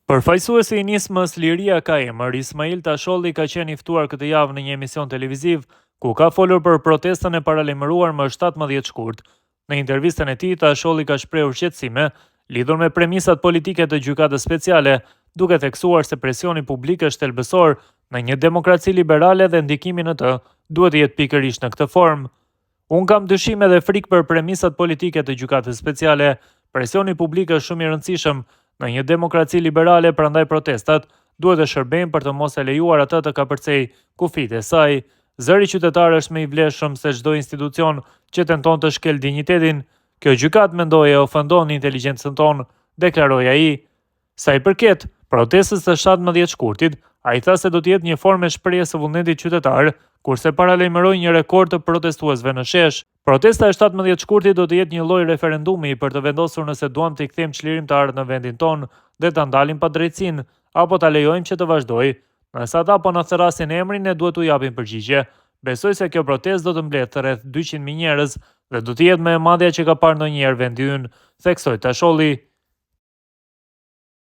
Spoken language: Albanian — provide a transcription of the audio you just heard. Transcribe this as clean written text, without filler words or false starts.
Përfaqësuesi i nismës Liria ka emër, Ismail Tasholli ka qenë i ftuar këtë javë në një emision televiziv, ku ka folur për protestën e paralajmëruar më 17 shkurt. Në intervistën e tij, Tasholli ka shprehur shqetësime lidhur me premisat politike të Gjykatës Speciale, duke theksuar se presioni publik është thelbësor në një demokraci liberale dhe ndikimi në të duhet të jetë pikërisht në këtë formë. Unë kam dyshime dhe frikë për premisat politike të Gjykatës Speciale. Presioni publik është shumë i rëndësishëm në një demokraci liberale, prandaj protestat duhet të shërbejnë për të mos e lejuar atë të kapërcejë kufijtë e saj. Zëri qytetar është më i vlefshëm se çdo institucion që tenton të shkel dinjitetin. Kjo gjykatë mendoj e ofendon inteligjencën tonë, deklaroi ai. Sa i përket protestës së 17 shkurtit, ai tha se do të jetë një formë e shprehjes së vullnetit qytetar, kurse paralajmëroi një rekord të protestuesve në shesh. Protesta e 17 shkurtit do të jetë një lloj referendumi për të vendosur nëse duam të kthejmë çlirimtarët në vendin tonë dhe ta ndalim padrejtësinë, apo ta lejojmë që të vazhdojë. Nëse ata po na thërrasin emrin, ne duhet t'u japim përgjigje. Besoj se kjo protestë do të mbledhë rreth 200.000 njerëz dhe do të jetë më e madhja që ka parë ndonjëherë vendi ynë, theksoi Tasholli.